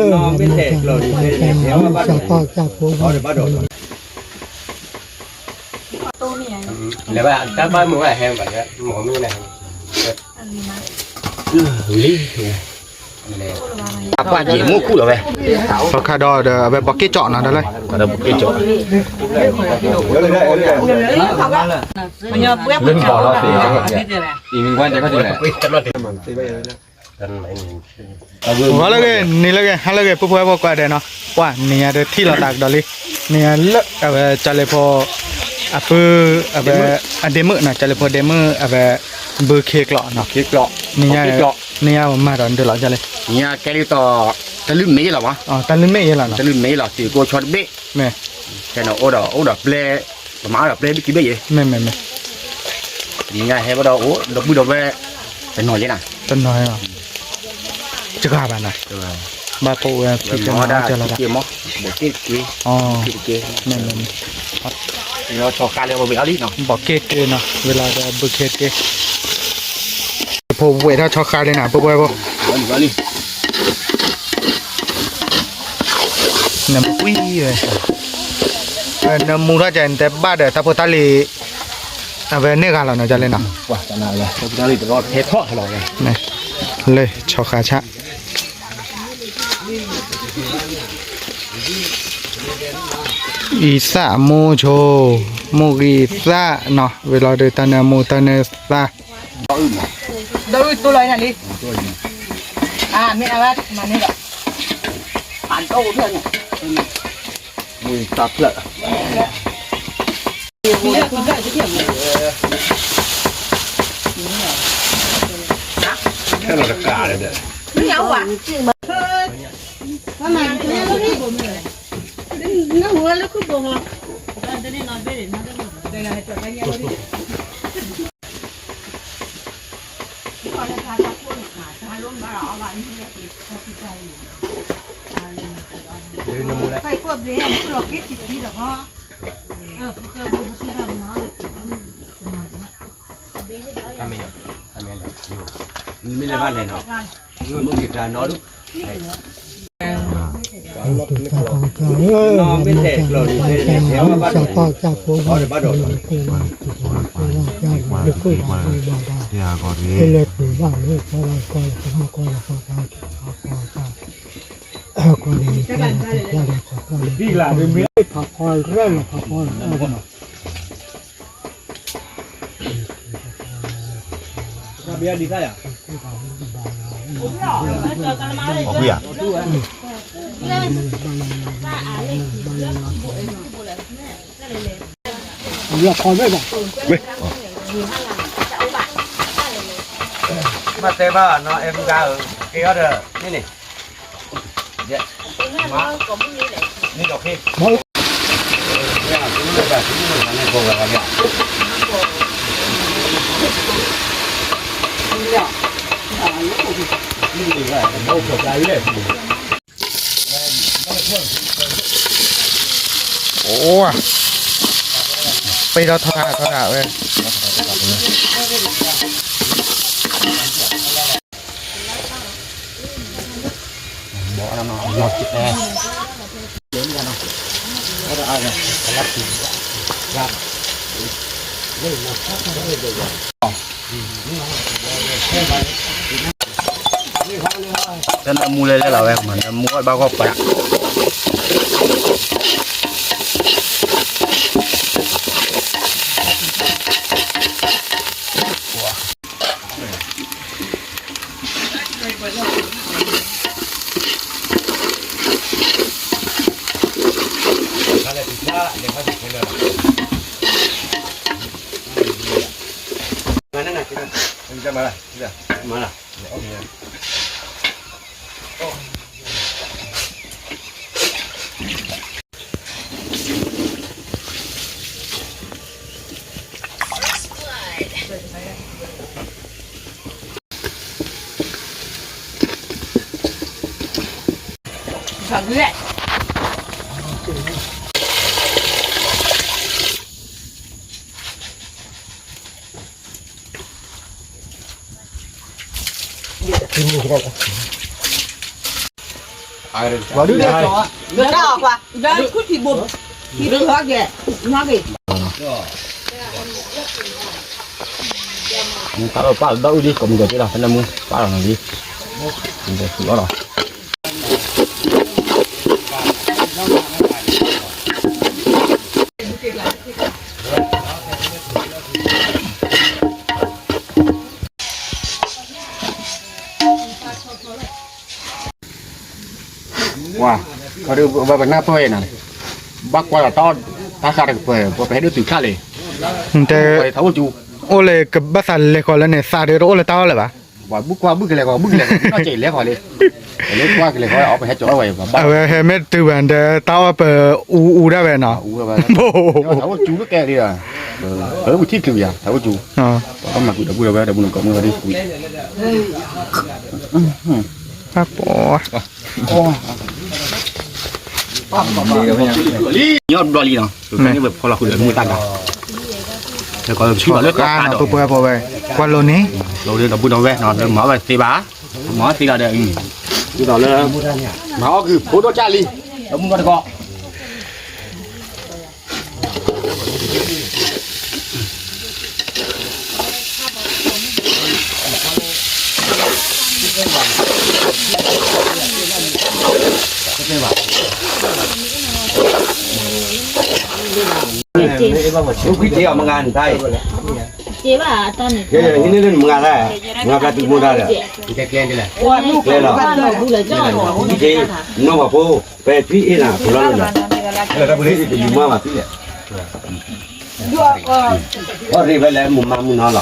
မ့ၢ်တဲကျိၤန့ၣ် တဲဝဲဘၣ်ဒီး လဲၤဘၣ်တၢ်ဘၣ်မုာ်ဝဲဟဲဘၣ် မ့ၢ်ဝဲ လံ အပှၢ်ယံၤမူခိၣ်လီၤဝဲ ခါဒီးဒီး အဝဲဘီက့ၣ်ကၠီနီၤ ဒီးလၢ ဘီက့ၣ်ကၠီ လၢမီၤလီၤသ့ၣ် အံၤမံၤကွၢ်တဲခီၣ်ထံးလဲၣ် ဂီၤလၢဂ့ၤ နံၤလၢဂ့ၤ ဟါလၢဂ့ၤ ပုၢ်ဖိဝဲၢ်ဖိကွၢ်ဒဲးနီၤ ပှၤနံၤညါဒီးထံၣ်လိာ်သးကဒီးလံ နံၤညါလၢအဝဲကၢ်လဲၤဖိ အပုၢ် အဝဲ အဒ့မုၣ်နီၤ ကၢ်လဲၤဖိဒ့မုၣ် အဝဲ ဘုခ့ကျိးနီၤ နံၤညါ နံၤညါမၤဒီးဒုးလီၤကၢ်လဲၤ နံၤညါကဲလံတီၤ တလုၢ်မ့ၢ်ယဲလီၤမး တလုၢ်မ့ၢ်ယဲလီၤနီၤ တလုၢ်မ့ၢ်ယဲလီၤ တုၤကိးဆီတဘ့ၣ် မ့ၢ် ခဲန့ၣ်အိၣ်ဒီး အိၣ်ဒီးပျဲ ပမၤအီၣ်ဒီးပျဲဘ့ၣ်ခံဘ့ၣ်ယဲ မ့ၢ်မ့ၢ်မ့ၢ် နံၤညါဟဲဘၣ်ဒီးအိၣ်ဒီပုၢ်ဒီဝဲၢ် တနီၤယဲနီၤ တနီၤယဲနီၤ တဂၤဘၣ်နီၤ ဘၣ်ပိာ်ဝဲဖံးကဲမီၢ်ကဲလီၤဒၣ် ဘီးက့ၣ်က့ မ့ၢ်မ့ၢ်မ့ၢ် ဘီးက့ၣ်က့နီၤ ဝဲလီၤဒီးဘုခ့က့ ဖိဝဲထီၣ်ဆီခါလံနီၤ ပုၢ်ဖိဝဲၢ်ဖိ နမူကွံာ်ဝဲ နမူထီၣ်ကဲ နတဲဘၣ်ဒီးတၢ်ဖိတၢ်လံၤ အဝဲန့ၢ်ဂၤလီၤနီၤ ကၢ်လဲၤနီၤ လၢဆီခါဆၣ် အံသၣ်မိၢ်ဆိ မိၢ်ဂံၢ်သၣ်နီၤ ဝဲလီၤဒီးတၢ်နၢမူတၢ်နၢသၣ် ဒီးအုၣ်တိၢ်လီၤအံၤနၤလံ အမ့ၢ်အဝဲမၤန့ၢ်ဒီး ပာ်ဒိၣ်ဖျၢၣ်န့ၣ် မူၤသၣ်ဖျၢၣ် ဖဲလီၤတကးလဲၣ်ဒီး မ့ၢ်အဝဲ နဝဲလၢခုဘိမး မ့ၢ်လဲၤဘၣ်လဲၤနီၤ မ့ၢ်က့ၤတၢ်နီၤဒု မ့ၢ်တဲကျိၤန့ၣ် တဲဝဲဘၣ်ဒီး ဘၣ်တဲဘၣ်နီၤ အဲၣ်မူဒါဧၢ ကဲအီၤဒီး န့ၣ်န့ၣ် မၤ န့ၣ်ဒီးဃ့ အိၣ် ပ့ၤဒီးထီၣ်ထါထီၣ်ထါဝဲ တၢ်နၢမူလဲၤလဲၤလီၤဝဲ မၤနၢမူအီၣ်ဘၣ်ဂီၢ်ပှၤ မၤနၢနၤ မၤနၢ မၤနၢ ပှၤဒုးဒဲးကီး, ဒီးတၢ်အီၣ်ကွၢ်, ဒီးခူၣ်ထံဘိ, ထံဘိဟီကဲ, ဟီကဲ, တၢ်အီၣ်ပၢ်ဒီးအုၣ်ဒံး ကိးမုၢ်ကီးက့လီၤ ဖဲနမူပၢ်လီၤနီၤလံ, မ့ၢ်တဆူၣ်အီၣ်လီၤ. ဝါ, ပှၤဒုးဝဲပနၢ်ပၢၢ်နီၤ, ဘၣ်ကွၢ်လီၤတၢ်အီၣ်တၢ်ဃးတကပၤ, ပှၤပဟဲဒိၣ်တုၤခါလံ, တဲ, အိၣ်လၢကဘၣ်သးလဲၤဃီၤလၢန့ၣ် သးဒုးတအိၣ်လၢတၢ်အီၣ်လၢၤဘၣ်. ပှၤဘုၣ်ကွၢ်ဘုၣ်ကလဲၤဃီၤ ဘုၣ်ကလဲၤဃီၤ နီၢ်ကဲလဲၤဃီၤလံ, လဲၤကွၢ်ကလဲၤဃီၤ အဝဲဟဲကၠီဝဲပှၤဘၣ်, အဝဲဟဲမ့ၢ်တုၤဘၣ်ဒီး တၢ်အီၣ်ပအူအူဒၣ်ဝဲနီၤ, ထးအိၣ်ကၠူလၢကဲလံ, ပထံၣ်ချုးယၤ ထးအိၣ်ကၠူ, ပှၤဘၣ်မၤကွံာ်ဒီပုၢ်ဒီဝဲၢ်ဒီပုၢ်နီၢ်ကီၢ်မုၣ်ဝဲဒၣ်, ပှၤ ညီဘျီလံနီၤ, ဖဲန့ၣ်ဝဲဖီလီၤဃုာ်ဒီးမုၢ်တၢ်ဒါ, လၢကီးဆူၣ်ဘၣ်လၢကီးကါဒီး, ပှဲပှဲပဝဲ, ကွၢ်လိန့ၣ်, လီၤဒီပုၢ်ဒီဝဲၢ်နီၤ လၢမၤအီၣ်ဝဲသ့ဘၣ်, မၤအီၣ်သ့လီၤဒီး, ဒ်သိးလၢ, မၤအီၣ်က့ၤဖိဒိၣ်ကၢ်လံ, ဒီမုၢ်ကီၢ်တကီး မုၢ်ဂၤလၢ, မုၢ်ဂၤပျၢ်တုၤမူဒါဒီး, ကျဲလီၤ, ကျဲလီၤ, နီၢ်ပှၤဖိ, ပဲာ်ထွံၣ်အ့ၣ်နၤ ဖိလီၤလၢ, တယူၤမးဘၣ်သံလဲၣ်, အီၣ်ရ့ၣ်ဝဲလၢမုၢ်မါမုၢ်နီၤလီၤ,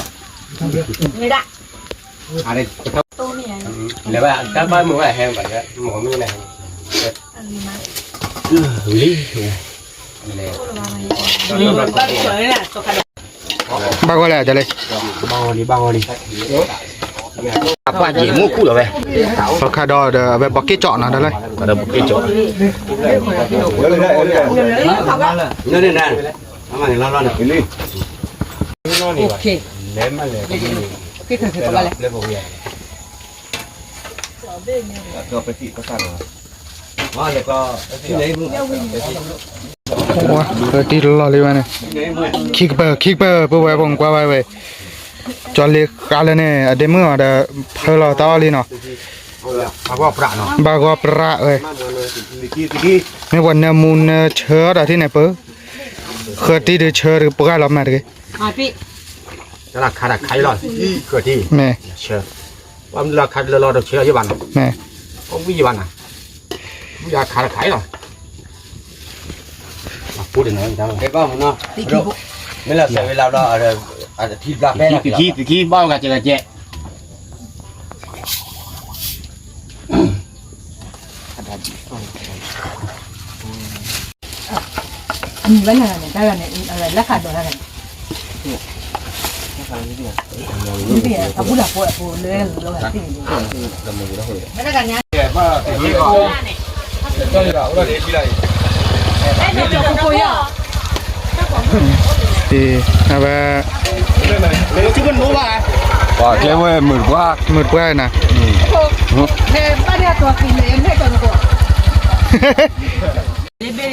လဲၤဘၣ်တၢ်ဘၣ်မုၢ်ဝဲဟဲဘၣ်, မုၢ်လံ ဘၣ်ဂီၢ်လဲၣ် ကၠီလ့, ဘၣ်ဂီၢ်လံ, အပှၢ်ယံာ်မူခိၣ်လီၤဝဲ, ခါဒီးဒီးအဝဲဘီက့ၣ်ကၠီနီၤ ဒီးလၢ, ဘီက့ၣ်ကၠီ, တံၢ်လီၢ်လံဝဲန့ၣ်, ခံကပၢၢ် ခံကပၢၢ် ပဝဲပကွၢ်ဝဲဝဲ, ကၠီလ့ဃါလၢန့ၣ် အဒ့မုၣ်အီၤဒီး ဖၢလီၤတၢ်အီၣ်လံနီၤ, ဘၣ်ဂီၢ်ပြးဝဲ, မ့ၢ်ပှၤနၢမူနၢဆၢအီၣ်ဒီးထံၣ်န့ၣ်ပၢ, ဃၢၤတံၢ်ဒုးဆၢတပှၢ်လီၤမးတဂ့ၤ, တၢ်ခါတခါအံၤလီၤ, ဃၢၤတံၢ်, မ့ၢ်, ဆၢ, ပှၤမနုၤလီၤခါလၢလီၤတဆၢယဘၣ်နီၤ, အဝံၣ်ယဘၣ်နီၤ, ဝံၣ်ယခါတခါအံၤလီၤ, အပူၤတနီၤ, မ့ၢ်လီၤစဲးဝဲလၢဘျီ, သုခံ သုခံ ဘၣ်ဂၤကဲဂၤကဲ အဝဲ, ပှၤကျဲဝဲမုာ်တပှၢ်, မုာ်တပှၢ်နၤ, ကိၢ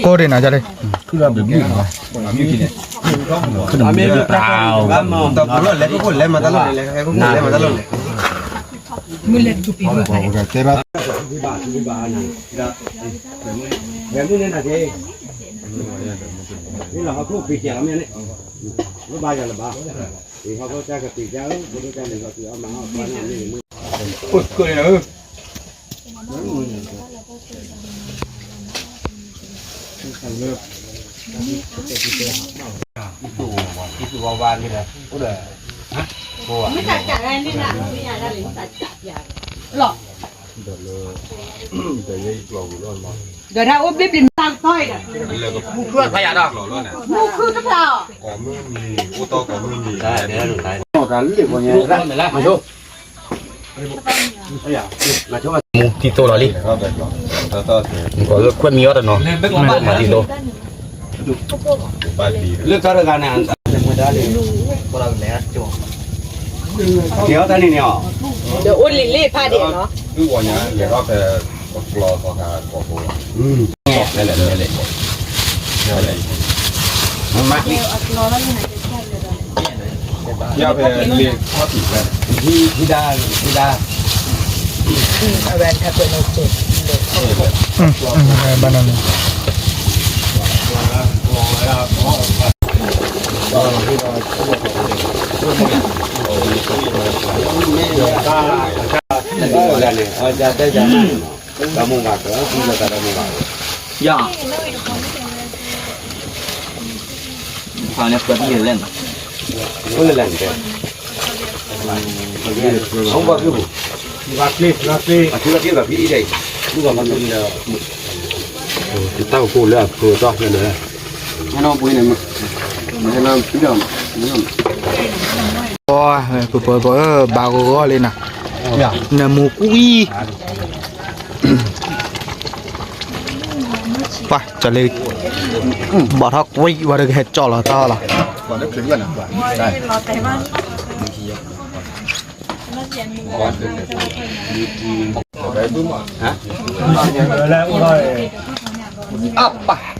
်ဒံးနၤ ကၠီလ့, မ့ၢ်လဲၤတပူၤလဲၤမၤတၢ်လီၤန့ၣ်, ဝဲမုၢ်န့ၣ်နၤက့, မ့ၢ်လီၤဟီၣ်ခိၣ်ဖံးစဲးလီၤမ့ၢ်န့ၣ်, ဝဲဘါယွၤလၢၤဘၣ်, အိၣ်ခိၣ်န့ၣ်လီၤ, လီၤ, ဒီးတၢ်အိၣ်ဘျ့ဘျ့မၤသီအံၤဒီး, မူခူၣ်ဖျါယၤဒီး, မူခူၣ်တဖျါအီၤ, မူထံသိလီၤလံ, ကီးလၢခွဲးမံအီၣ်တနီၤ, မၤထံသိ, လၢတၢ်တဂၤန့ၣ်, ကဲအီၣ်တၢ်န့ၣ်န့ၣ်အီၤ, ဒီးအိၣ်လံလ့ဖးဒံးနီၤ, ဒုးဝီညါယဲၢ်ထီၣ်ဖဲ ကျီသီခါကီၢ်ဖိလီၤ. လဲလဲလဲလဲ မ့ၢ်မ့ၢ် ယဖဲလ့ၣ်ခီၣ်ထံးဖဲ ဟံးဒါ ဟံးဒါ အဝဲထပ်ပ့ၤန့ၣ် ဘၣ်နၤန့ၣ် ယၤ ဖးန့ၣ် ပှၤတလၢ်လဲၣ်နီၤ အိၣ်လၢ်လဲၣ်နီၤ အဘၣ်ဖုး ဘၣ်ဖုး ဘၣ်ဖုး ဘၣ်ဖုး တၢ်ကကိၣ်လၢအဖုးတီၢ်ဖဲန့ၣ် ပှၤ ပှၤ ပှၤ ဘၣ်ဂီၤဂီၤလံနီၤ နမူကွံ ပှၤ ကၠီလ့ ဘီၣ်ထီၣ်ကွံဝဲဒၣ်ကဟဲကၠီလီၤတၢ်လီၤ အပၢ်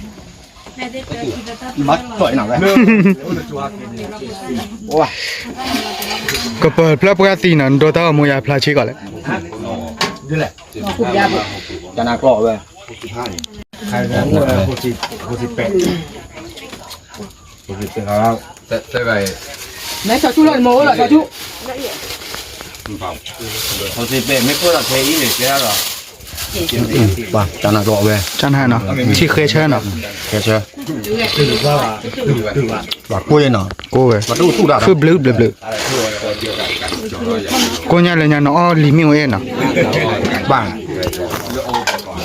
ကပၢၤဖျၢၣ်ပှၢ်သံနီၤ နဒိတၢ်ဂီၤမူယၤဖျါဆံးကီးလဲၣ် တနၤကျီၢ်ဝဲ ပှၤ တနၤကျီၢ်ဝဲ တနၤနီၤ ဆံဃဲဆၢနီၤ ဃဲဆၢ ပှၤကိၢ်နီၤ ကိၢ်ဝဲ ဃုဘျုးဘျုးဘျုး ကိၢ်ညါလၢညါနီၤ အီၣ်လံၤမ့ၣ်အူအဲၣ်နီၤ ဘၣ် န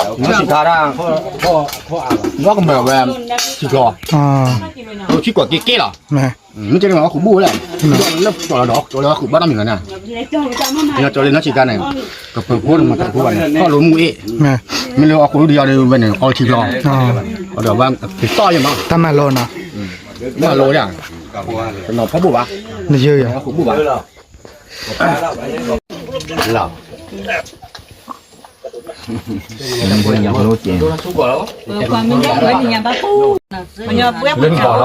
စံးထါဒၣ် ဘီကမၢဝဲ စံးကျီၤ ဆံးကီးက့ၤက့ၤလီၤ မ့ၢ် မ့ၢ်ကဲန့ၣ်မး အီၣ်ဃုာ်ဘူၣ်ဝဲလဲၣ် လၢကၠီၤလီၤဒီး ကၠီၤလီၤအီၣ်ဃုာ်ဘၣ်နီတမံၤလီၤန့ၣ် ကၠီၤလၢနီၢ်ဆံးကါန့ၣ် ကပၢၤဖိန့ၣ်မၤတၢ်ဖိဘၣ်န့ၣ် ထီၣ်လိမူအ့ၣ် မ့ၢ်လၢအီၣ်ဃုာ်ဒုဒီးဝဲန့ၣ် အီၣ်ထံကျီ အီၣ်ဒီးဝဲကတီၢ်ယဲမး တၢ်မၤလိနီၤ တၢ်မၤလိယၤ တနီၤဖီဘိၣ်ဘၣ် နယၢယၤ အီၣ်ဃုာ်ဘူၣ်ဘၣ် လီၤ လၢနဘီၣ်ထီၣ်သ့ၣ်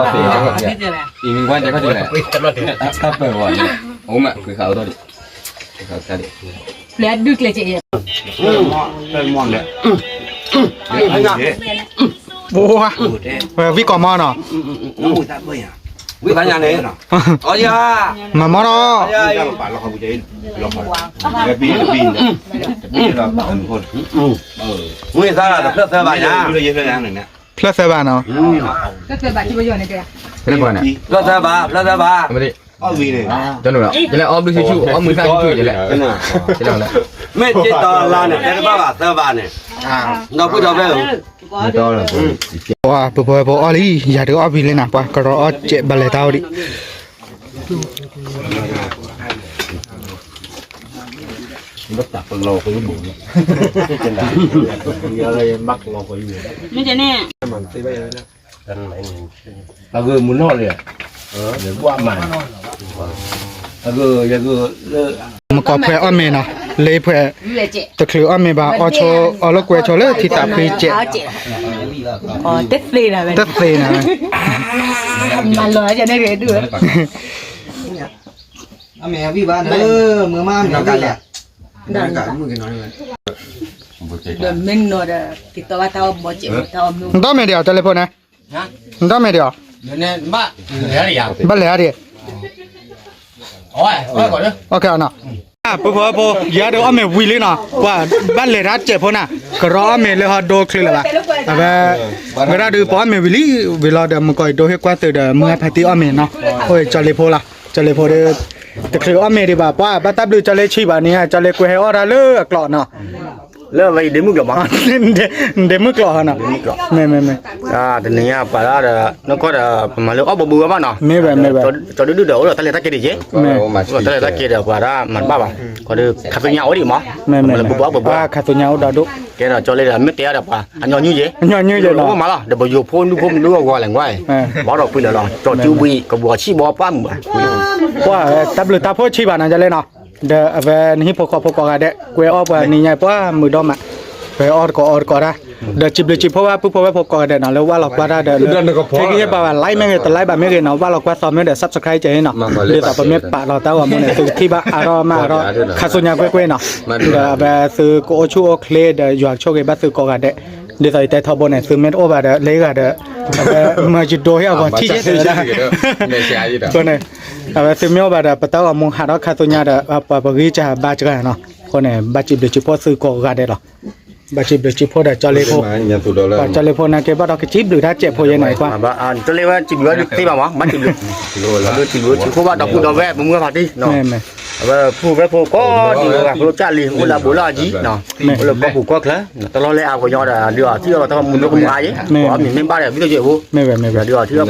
အံၤမ့ၢ်ကွၢ်တဲခီၣ်ထံးလဲၣ် အံၤမ့ၢ်ကွၢ်တဲခီၣ်ထံးလဲၣ် ပျဲဒုကျဲးကဲး ပဝါ ဝံၤကီၢ်မီနီၤ ဝံၤသးညါန့ၣ် အီယၤ မၤမီနီၤ ဝံၤသးတဖျၢၣ်သၢဘးညါ ဖျၢၣ်သၢဘးနီၤ ဖျၢၣ်သၢဘး ဖျၢၣ်သၢဘး တနုာ်လီၤ ယလဲၤအီဘျုးဆူၣ်ဆူၣ် အီမုၢ်သၣ်ဆူၣ်ဆူၣ်ယလဲၤ မ့ၢ်က့ၤတီၤလါန့ၣ် တဲတဘၣ်ဘၣ်သၢဘးန့ၣ် ဒီပုၢ်ဒီဝဲၢ်ဧၢ ပပှၤပအီၣ်လံ ယၤဒုးအီၣ်ဘံလံနီၤ ပှၤကရီအီၣ်စဲးဘၣ်လဲၤတၢ်အိၣ်ဒံး မ့ၢ်န့ၣ် အဂ့ၢ်မုၢ်နီၢ်လံ ဘၣ်မၤ အဂ့ၢ် ယဂ့ၢ်လၢ မကီၢ်ဖှဲးအီၣ်မ့ၤနီၤ လၢဖှဲး တချုးအီၣ်မ့ၤဘၣ် အီၣ်ဆိ အီၣ်လၢကွဲဆိလၢထံသးဖှံစဲး တသ့နၤဝဲ မၤလီၤယၤန့ၣ်ဂ့ၤဒုး အမ့ၢ်အဝံၣ်ဘၣ်န့ၣ် မုာ်မးမ့ၢ်အဝံၣ်ဘၣ် ဒီးမ့ၢ်နီၤဒီး က့ၤတီဘၣ်တၢ်အီၣ်ဘီစဲး တၢ်အီၣ်မ့ၢ် နတၢ်မ့ၢ်ဒံးအီၤ တဲလၢဖိန့ၣ် နတၢ်မ့ၢ်ဒံးအီၤ ဘၣ်လဲၤဒံး ပဖိ ယၤဒုးအီၣ်မ့ၤဝံၤလံနီၤ ပှၤဘၣ်လဲၤတၢ်စဲးဖိနၤ ကရီအီၣ်မ့ၤလၢဟီဒိချုးလၢၤဘၣ် အဝဲ ဝဲဒၣ်ဒုးပအီၣ်မ့ၤဝံၤလံ ဝံၤလီၤဒီးမုၢ်ကီၢ်အံၤဒိဟ့ၣ်ကွၢ်သုးဒီး မုၢ်ဟါဖးတံၢ်အီၣ်မ့ၤနီၤ အိၣ်ကၠီလ့ဖိလီၤ ကၠီလ့ဖိဒီး တချုးအီၣ်မ့ၤဒံးဘၣ် ပှၤဘၣ်တၢ်ဘျုးကၠီလ့ဆံးဘၣ်န့ၣ် ကၠီလ့ကွဲးဟဲအီၣ်တၢ်လၢအကျိးနီၤ လၢဝဲအံၤဒ့မုၣ်ကျိးမး ဒ့မုၣ်ကျိးဟီနီၤ မ့ၢ်မ့ၢ်မ့ၢ် တနံၤညါပှၤဒၣ်ဒီး နကွၢ်ဒီး ပမၤလၢအီၣ်ဘိဘိဝဲဘၣ်နီၤ မ့ၢ်ဝဲမ့ၢ်ဝဲ ကၠီဒုဒုဒီး အိၣ်ဒီးတၢ်လဲၤတၢ်က့ၤဒံးက့ၤ တၢ်လဲၤတၢ်က့ၤဒီးပှၤဒၣ်မၤတဘၣ်ဘၣ် ခီဒီး ခါသ့ၣ်ညါအိၣ်ဒံးမး မ့ၢ်မ့ၢ် လၢဘိဘိဘိဘိ ခါသ့ၣ်ညါအိၣ်ဒီးဒိၣ် ကဲဒီးကၠီလ့ဒီး မ့ၢ်တဲအီၤဒီးပှၤ အညီနုၢ်ယဲ အညီနုၢ်ယဲနီၤ အိၣ်မးလီၤ ဒီးပယိၤဖိဒုဖိမုၣ်ဒုအဂီၢ်လဲၣ်ကွၢ် ဘီဒီးပှံၤလၢာ်လီၤ ကၠီစုဘှံး ကဘှီးဆံးဘီပှၢ်မုာ်ဘၣ် ပှၤတၢ်ဘျုးတၢ်ဖှိၣ်ဆံးဘၣ်နီၤ ကၠီလ့နီၤ ဒီးအဝဲနဟံၣ်ဖိဃီဖိကိးဂၤဒဲး ကွဲးအီၣ်ပှၤနံၤညါပှၤမုာ်ဒီးမး အီၣ်တကိးအီတကိးတၢ်, ဒီးစံးဘျုးစံးဖှိၣ်ဘၣ်ပုၢ်ဖိဝဲၢ်ဖိကိးဂၤဒဲးနီၤ လၢဝၢ်လီၤကွၢ်တၢ်ဒီးလၢ ခဲကဟ့ၣ်ဘၣ်ဝဲ like မ့ၢ်ဂ့ၤ တ like ဘၣ်မ့ၢ်ဂ့ၤနီၤ ဝၢ်လီၤကွၢ်သီမ့ၢ်ဒီး subscribe ကဟ့ၣ်နီၤ, ဒ်သိးပမ့ၢ်ပာ်လီၤတၢ်ဂီၤမူန့ၣ် သုကထံၣ်ဘၣ်အါထီၣ်မးအါထီၣ် ခါဆူညါကွ့ၢ်ကွ့ၢ်နီၤ, ဒီးအဝဲသုကအိၣ်ဆူၣ်အိၣ်ချ့ဒီးယွၤကဆိၣ်ဂ့ၤဘၣ်သုကိးဂၤဒဲး, ဒ်သိးယတဲထီဘိန့ၣ် သုမ့ၢ်တအိၣ်ဘၣ်ဒီး လၢဂၤဒီး အဝဲမၢယဒိဟ့ၣ်အဂီၢ်ထံၣ်ကဲသုဒၣ် အဃိန့ၣ် အဝဲသုမ့ၢ်အိၣ်ဘၣ်ဒီး ပတၢ်ဂီၤမူဟးထီၣ်ခါဆူညါဒီး ပပဂံၢ်စၢ်ဘါစှၤနီၤ, အဃိန့ၣ် ဘၣ်စံးဘျုးစံးဖှိၣ်သုကိးဂၤဒဲးလီၤ. ဘၣ်စံးဘျုးစံးဖှိၣ်ဒီးကၠီလ့ဖိ, ကၠီလ့ဖိနာ်က့ဘၣ်ဒီးကစံးဘျုးတၢ်စဲးဖိယဲန့ၣ်ကွၢ်, ကၠီလ့ဖိစံးဘျုးသ့ဘၣ်မး ဘၣ်စံးဘျုး, စံးဘျုးစံးဖှိၣ်ဘၣ်ဒီပုၢ်ဒီဝဲၢ် မုၢ်မုၢ်ဖါတံၢ်နီၤ, အဝဲပုၢ်ဝဲၢ်ဖိကိးဒံးဝဲ ဖိကၢ်လံ အိၣ်လၢအဘူးလၢအယံၤ, အိၣ်လၢကီၢ်ပူၤကီၢ်ချၢ, တလီၢ်လၢအဂီၢ်ညီဒီး ဒုးအီၤထံၣ်အီၤတၢ်မူဒိၣ်ကမူအါယံၤ, အီၤမ့ၢ်မ့ၢ်ဘၣ်ဒီး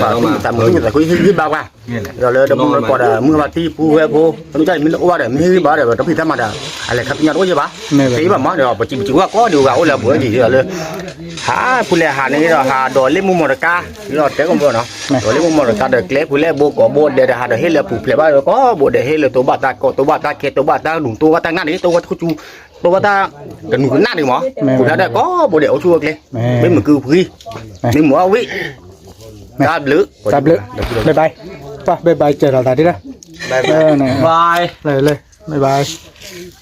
ဘုကၠိဖိ, ဒီးဒုးအီၤထံၣ်အီၤပှၤသူၣ်မုာ်သးမုာ် သူၣ်မုာ်သးခုဟ့ၣ်ဂံၢ်ဘါပှၤ ဒီးလၢတမူလၢကီးဒီး မုၢ်မ့ၢ်ဘၣ်ထံၣ်ပူၤဝဲဖိ မ့ၢ်တၢ်မ့ၢ်လၢအိၣ်ဘၣ်ဒီး မ့ၢ်ဟ့ၣ်ဂံၢ်ဘါဒီး တၢ်ဖံးတၢ်မၤဒီး အလဲၤခါဆူညါတအိၣ်ယဲဘၣ်, ကဲဘၣ်မးဒီး ပစံးဘျုးစံးဖှိၣ်ကိးဒံးဝဲ အိၣ်လၢအဘူးအယံၤဒီးလၢ ဟးဖုလဲၣ်ဟးန့ၣ်ဒီး ဟးဒီးလ့ၣ်မိၢ်မီၢ်တကါ, ဒီးတဲကီးဘၣ်နီၤ, ဒီးလ့ၣ်မိၢ်မီၢ်တကါဒီး ကျဲဖုလဲၣ်ဘိကိးဘိဒဲးဒီး ဟးဒီးဟ့ၣ်လၢပူၤဖျဲးဘၣ်ဒီး ကိးဘိဒဲးဟ့ၣ်လၢတိဘၣ်တၢ်ကီ တိဘၣ်တၢ်ခဲ တိဘၣ်တၢ်ဒူၣ် တိဘၣ်တၢ်နၢ်န့ၣ် တိဘၣ်တၢ်ခူသူၣ် တိဘၣ်တၢ်ကနူၤကနၣ်န့ၣ်မး, ပူၤဖျဲးဒီးကိးဘိဒဲးအိၣ်ဆူၣ်အိၣ်ချ့, မ့ၢ်မုာ်ကုပှံၤ, မ့ၢ်မုာ်အီၣ်ဝံၣ် တၢ်ဘျုး, တၢ်ဘျုး, bye bye, ပှၤ bye bye စဲးလီၤသးဒ်လဲၣ်, bye bye, bye bye.